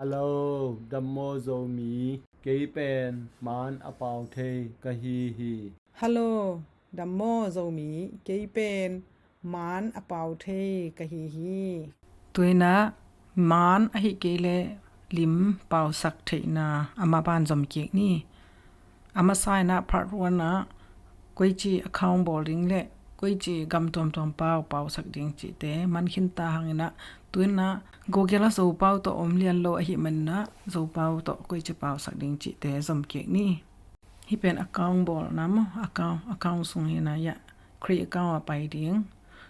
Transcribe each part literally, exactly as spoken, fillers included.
Hello, dam maw Zomi, kei pen Maan a pau thei ka hi hi. Hello, dam maw Zomi, kei pen Maan a pau thei ka hi hi. Tuinah Maan ahih kei leh lim pausak theihna a mah pan zom kik ni. A masa inah part one ah koici account bawl ding le koici gam tuamtuam pau pausak ding cihte man khin ta hanginah tuinah Google ah Zopau tawh om lian lo ahih maninah Zopau tawh koici pausak ding cihte zom kik ni. Hih pen account bawlna maw, account, account sung hinah hiah create account ah pai ding.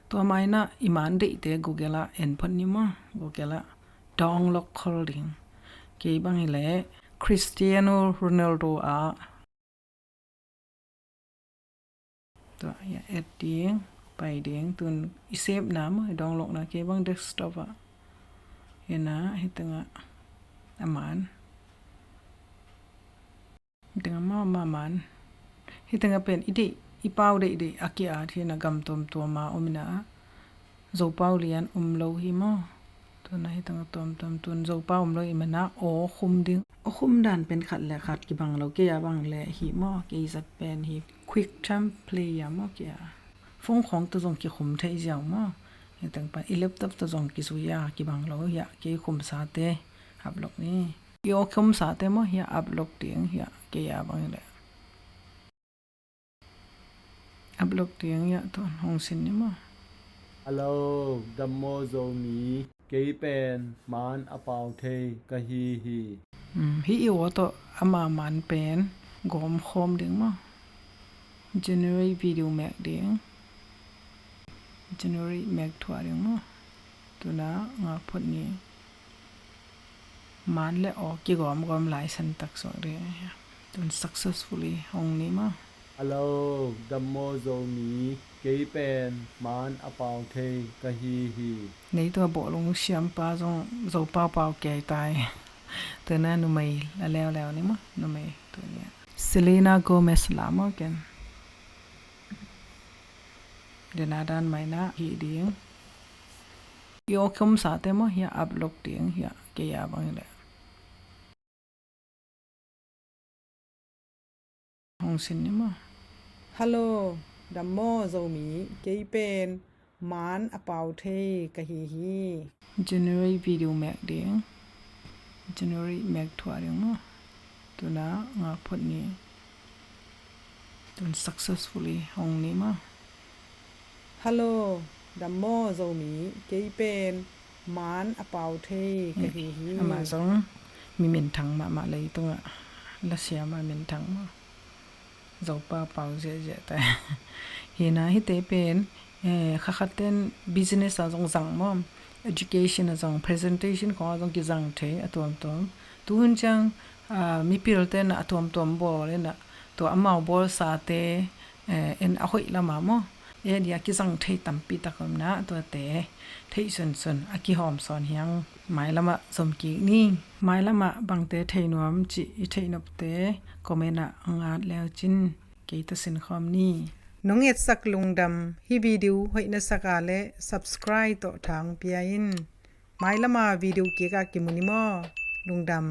Tua mah inah i Maan deihte Google ah en phot ni maw, Google ah download khol ding. Kei bang hileh Cristiano Ronaldo ah tua hiah add ding, pai ding, tun i save na maw, i download na, kei bang desktop ah. Hiah na, hih tengah a Maan. Hih tengah mah, mah Maan. Hih tengah pen i deih, i pau deihdeih a ki-at hinah gam tuamtuam a om inah Zopau lian om lo hi maw. Tuna hih tengah tuamtuam tun Zopau om lo i manah aw khum ding. Aw khum dan pen khat le khat kibang lo, kei a bang le hi maw, kei zat pen hi. QuickTime Player maw kei a. Phone khawng tawh zong kikhum thei ziau maw. Hih teng pan i laptop tawh zong kizui a kibang lo hiah, kei khumsate upload ni. I aw khumsate maw hiah upload ding hiah, kei a bang le. Upload ding hiah, tua hong sin ni maw. Hello, dam maw Zomi, kei pen Maan a pau thei ka hi hi. Hmm, hih i aw tawh ama Maan pen gawm khawm ding maw. Generate video mek ding. Generate mek thuah ding maw. Tuna ngak phot ni. Maan le aw kigawmgawm lai san tak suak ding. Tun successfully hong ni maw. Hello, dam maw Zomi, kei pen Maan a pau thei ka hi hi. Nei tua bawlung siampa zong Zopau pau kei tai. Tuna numei la leuleu ni maw, numei tuni. Selena Gomez la maw ken. Dena dan mah inah hih ding. I aw khumsate maw hiah upload ding hiah, kei a bang le. Hong sin ni maw. Hello, dam maw Zomi, kei pen Maan a pau thei ka hi hi. Generate video mek ding. Generate mek thuah ding maw. Tuna ngak phot ni. Tun successfully hong ni maw. Hello, dam maw Zomi, kei pen Maan a pau thei ka hi hi. Amah zong mi minthang mahmah, leitungah lasiam a minthang maw. Zopau pau ziahziah tai. Hinah hihte pen, eh, khatkhatten business ah zong zang maw. Education ah zong, presentation khawng ah zong kizang thei a tuamtuam. Tuhun ciang, ah, mipilte inah a tuamtuam bawl inah tua amau bawlsate, eh, en a hoih lamah maw. Eh, dia kizang thei tampi tak om inah tuate theih sunsun a kihawm sawn hi hang. Mailamah zom kik ni. Mailamah bangte thei nuam cih i theih nopte comment ah hong at leu cin, kei tawh sin khawm ni. Nong etsak lungdam, hih video hoih na sak a leh subscribe tawh tha hong pia in. Mailamah video kik ah kimu ni maw. Lungdam.